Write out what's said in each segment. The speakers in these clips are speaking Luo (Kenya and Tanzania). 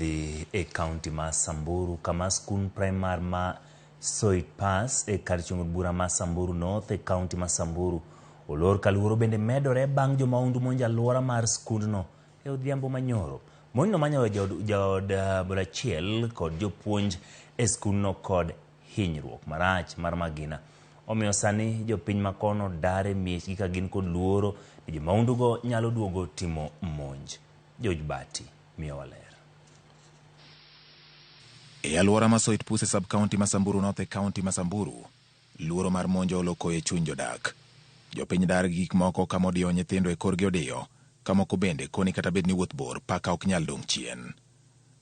Dhi e kaunti ma Samburu kama skund praimar ma Soit Pass e kar chung' od bura ma Samburu North e kaunti ma Samburu olor ka luoro bende medore bang' jomaundu monjo alwora mar skundno e odhiambo manyoro. Monjno manyo jaod bura achiel kod jopuonj e skundno kod hinyruok marach mar magina. Omiyo sani jopiny makono dar e miechgi ka gin kod luoro ni jomaundugo nyalo duogo timo monj. George Bati miyowa ler. E alwora ma Soit Pus e sub-county ma Samburu North e county ma Samburu, luoro mar monjo oloko e chuny jodak. Jopiny dar gi gik moko kama odiyo nyithindo e korgi odiyo, ka moko bende koni kata bed ni wuoth bor, paka ok nyal dong' chien.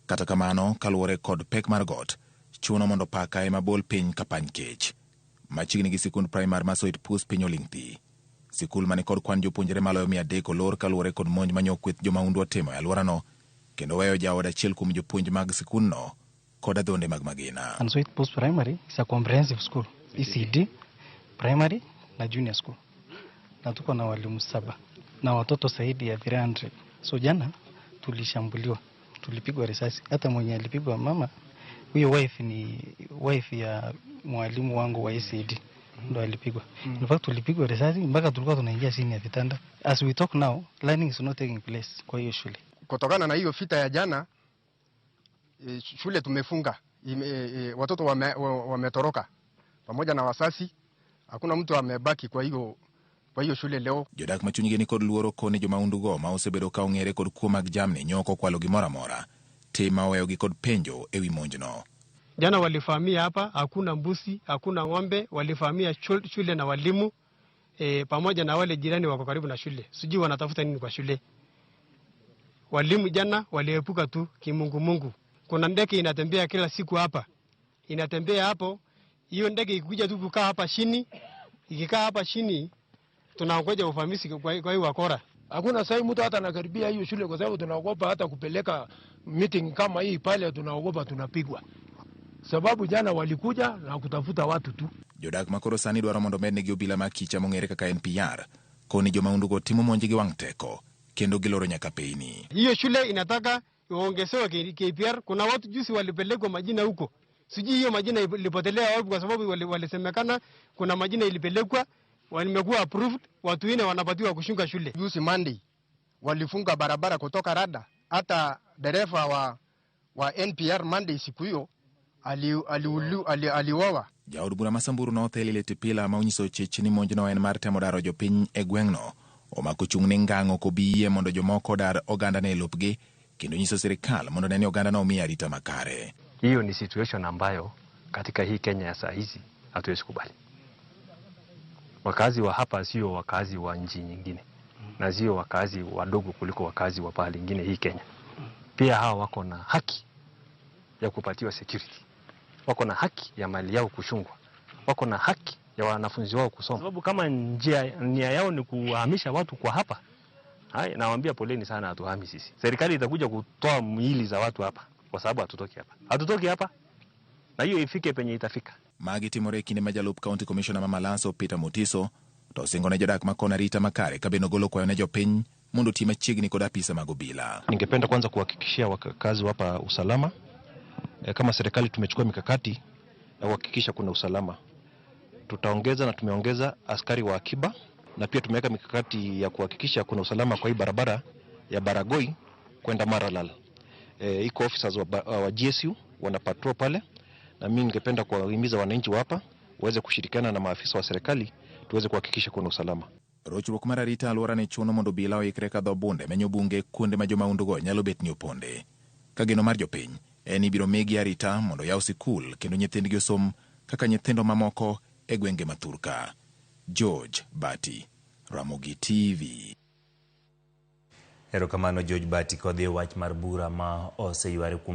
Kata kamano, kaluwore kod pek mar got, chuno mondo paka ema bol piny ka pany kech. Machiegni gi sikund praimar ma Soit Pus piny oling' thi. Sikul mani kod kwan jopuonjre maloyo 300 olor kaluwore kod monj manyo kweth jomaundu otimo e alworano, kendo weyo jaod achiel kuom jopuonj mag sikundno kod adhonde mag magina. And Soit Pus Primary is a comprehensive school, ECD, primary na junior school, na tuko na walimu 7 na watoto zaidi ya 300. So jana tulishambuliwa, tulipigwa risasi. Hata mwenye alipigwa mama huyo wife ni wife ya mwalimu wangu wa ECD ndo alipigwa. In fact tulipigwa risasi mpaka tulikuwa tunaingia chini ya vitanda. As we talk now, learning is not taking place kwa hiyo shule. Kutokana na hiyo vita ya jana, shule tumefunga. Watoto wametoroka pamoja na wasasi. Hakuna mtu amebaki kwa hiyo shule leo. Jodak ma chunygi ni kod luoro koni jomaundugo ma osebedo ka ong'ere kod kuo mag jamni nyoko kwalo gimoro amora. Tim ma oweyogi kod penjo ewi monjno. Jana walivamia hapa, hakuna mbuzi, hakuna ng'ombe, walivamia shule na walimu pamoja na wale jirani wako karibu na shule. Sijui wanatafuta nini kwa shule. Walimu jana waliepuka tu kimungumungu. Kuna ndege inatembea kila siku hapa. Inatembea hapo, hiyo ndege ikikuja tu kukaa hapa chini, ikikaa hapa chini tunangoja uvamizi kwa hiyo wakora. Hakuna sasa mtu hata anakaribia hiyo shule kwa sababu tunaogopa hata kupeleka meeting kama hii pale, tunaogopa tunapigwa. Sababu jana walikuja na kutafuta watu tu. Jodak makoro sani dwaro mondo mednegi obila ma kicha mong'ere kaka NPR koni jomaundugo timo monj gi wang' teko kendo giloro nyaka peyni. Hiyo shule inataka iongezewe KPR. Kuna watu juzi walipelekwa majina huko. Sijui hiyo majina ilipotelea wapi kwa sababu walisemekana kuna majina ilipelekwa, wamekuwa approved, watu wengine wanapatiwa kushunga shule. Juzi Monday walifunga barabara kutoka Rada. Hata dereva wa NPR Monday siku hiyo aliuawa. Jaod bura ma Samburu North Eli Letipila ma onyiso chich ni monjno en mar temo daro jopiny e gweng'no omako chung' ni ngang' ok obi yie mondo jomoko odar ogandane e lopgi kendo nyiso sirikal mondo ne ni ogandano omi arita makare. Hiyo ni situation ambayo katika hii Kenya ya saa hizi hatuwezi kubali. Wakazi wa hapa sio wakazi wa nchi nyingine na sio wakazi wadogo kuliko wakazi wa pahali nyingine hii Kenya. Pia hawa wako na haki ya kupatiwa security. Wako na haki ya mali yao kuchungwa. Wako na haki ya wanafunzi wao kusoma. Sababu kama nia yao ni kuhamisha watu kwa hapa, hai, nawaambia poleni sana, hatuhami sisi. Serikali itakuja kutoa miili za watu hapa kwa sababu hatutoki hapa. Hatutoki hapa. Na hiyo ifike penye itafika. Magi timore e kinde ma jalup County Commissioner ma Malaso Peter Mutiso to osingo ne jodak ma kono arita makare ka bende ogolo kwayo ne jopiny mondo oti machiegni kod apisa mag obila. Ningependa kwanza kuhakikishia wakazi hapa usalama. Kama serikali tumechukua mikakati ya kuhakikisha kuna usalama. Tutaongeza na tumeongeza askari wa akiba na pia tumeweka mikakati ya kuhakikisha kuna usalama kwa hii barabara ya Baragoi kwenda Maralal. Iko officers wa GSU wana patrol pale, na mimi ningependa kuwahimiza wananchi wa hapa waweze kushirikiana na maafisa wa serikali tuweze kuhakikisha kuna usalama. Rochruok mar arita alwora ne chuno mondo obila oikre ka dho bunde menyo bunge kuonde ma jomaundugo nyalo bet ni oponde. Ka geno mar jopiny en ni ibiro migi arita mondo yaw sikul kendo nyithindgi osom kaka nyithindo mamoko e gwenge ma thurka. George Bati, Ramogi TV. Erokamano George Bati kodhi e wach mar bura ma oseyware kuom